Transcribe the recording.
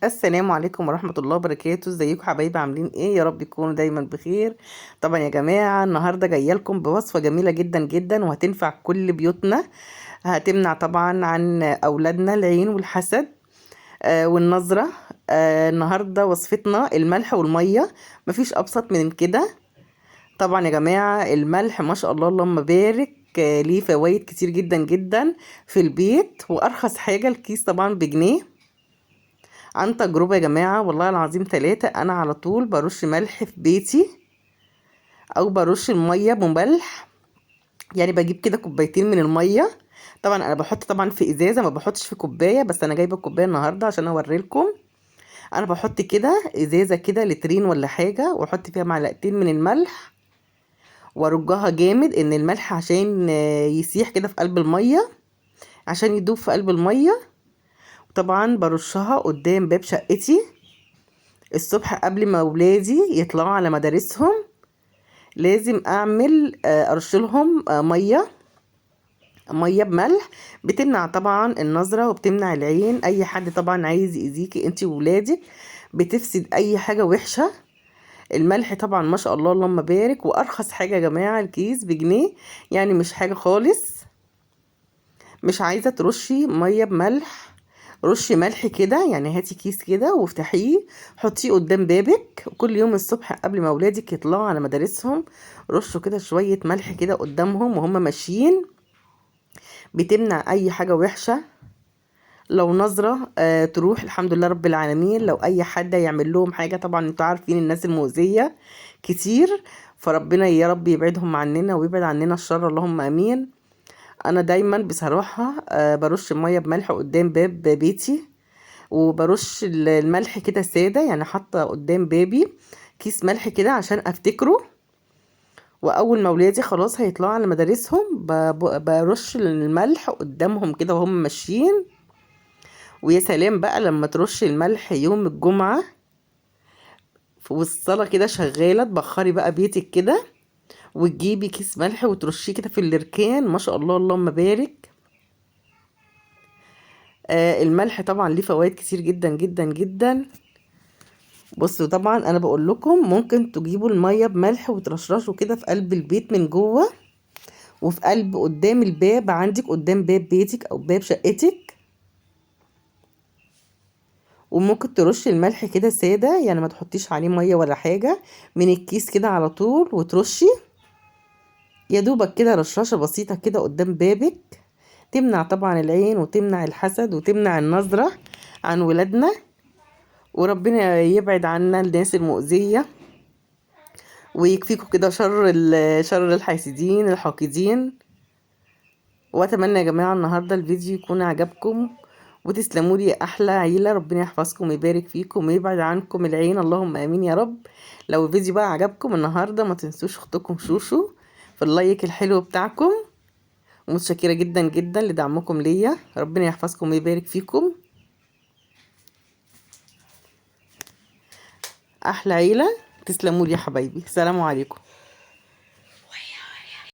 السلام عليكم ورحمة الله وبركاته. ازيكم حبايبي؟ عاملين ايه؟ يا رب تكونوا دايما بخير. طبعا يا جماعة النهاردة جاية لكم بوصفة جميلة جدا جدا وهتنفع كل بيوتنا، هتمنع طبعا عن اولادنا العين والحسد والنظرة. النهاردة وصفتنا الملح والمية، مفيش ابسط من كده. طبعا يا جماعة الملح ما شاء الله اللهم بارك ليه فوائد كتير جدا جدا في البيت، وارخص حاجة الكيس طبعا بجنيه. عن تجربة يا جماعة والله العظيم 3، أنا على طول برش ملح في بيتي أو برش المية بملح، يعني بجيب كده كوبايتين من المية. طبعا أنا بحط طبعا في إزازة، ما بحطش في كوباية، بس أنا جايبة كوباية النهاردة عشان أوريلكم. أنا بحط كده إزازة كده لترين ولا حاجة، وأحط فيها معلقتين من الملح وأرجها جامد إن الملح عشان يسيح كده في قلب المية، عشان يدوب في قلب المية. طبعا برشها قدام باب شقتي الصبح قبل ما ولادي يطلعوا على مدارسهم، لازم ارش لهم ميه بملح. بتمنع طبعا النظره وبتمنع العين، اي حد طبعا عايز يأذيكي انتي وولادك، بتفسد اي حاجه وحشه. الملح طبعا ما شاء الله اللهم بارك، وارخص حاجه يا جماعه الكيس بجنيه، يعني مش حاجه خالص. مش عايزه ترشي ميه بملح، رشي ملح كده، يعني هاتي كيس كده وافتحيه حطيه قدام بابك كل يوم الصبح قبل ما اولادك يطلعوا على مدارسهم، رشوا كده شوية ملح كده قدامهم وهم ماشيين، بتمنع اي حاجة وحشة. لو نظرة تروح الحمد لله رب العالمين. لو اي حد يعمل لهم حاجة، طبعا انتوا عارفين الناس المؤذية كتير، فربنا يا رب يبعدهم عننا ويبعد عننا الشر، اللهم امين. انا دايما بصراحة برش المية بملح قدام باب بيتي، وبرش الملح كده ساده، يعني حاطه قدام بابي كيس ملح كده عشان افتكره، واول ما ولادي خلاص هيطلعوا على مدارسهم برش الملح قدامهم كده وهم ماشيين. ويا سلام بقى لما ترش الملح يوم الجمعه والصلاه كده شغاله، تبخري بقى بيتك كده وتجيبي كيس ملح وترشيه كده في الاركان، ما شاء الله اللهم بارك. الملح طبعا ليه فوائد كتير جدا جدا جدا. بصوا طبعا انا بقول لكم ممكن تجيبوا الميه بملح وترشرشوا كده في قلب البيت من جوه، وفي قلب قدام الباب عندك، قدام باب بيتك او باب شقتك. وممكن ترشي الملح كده ساده، يعني ما تحطيش عليه ميه ولا حاجه، من الكيس كده على طول وترشي يا دوبك كده رشاشه بسيطه كده قدام بابك، تمنع طبعا العين وتمنع الحسد وتمنع النظره عن ولادنا، وربنا يبعد عنا الناس المؤذية ويكفيكم كده شر الحاسدين الحاقدين. واتمنى يا جماعة النهاردة الفيديو يكون عجبكم، وتسلموا لي احلى عيلة، ربنا يحفظكم ويبارك فيكم ويبعد عنكم العين، اللهم امين يا رب. لو الفيديو بقى عجبكم النهاردة ما تنسوش اختكم شوشو في اللايك الحلو بتاعكم، ومتشكرة جدا جدا لدعمكم ليا، ربنا يحفظكم ويبارك فيكم. احلى عيلة، تسلموا لي يا حبايبي، سلام عليكم.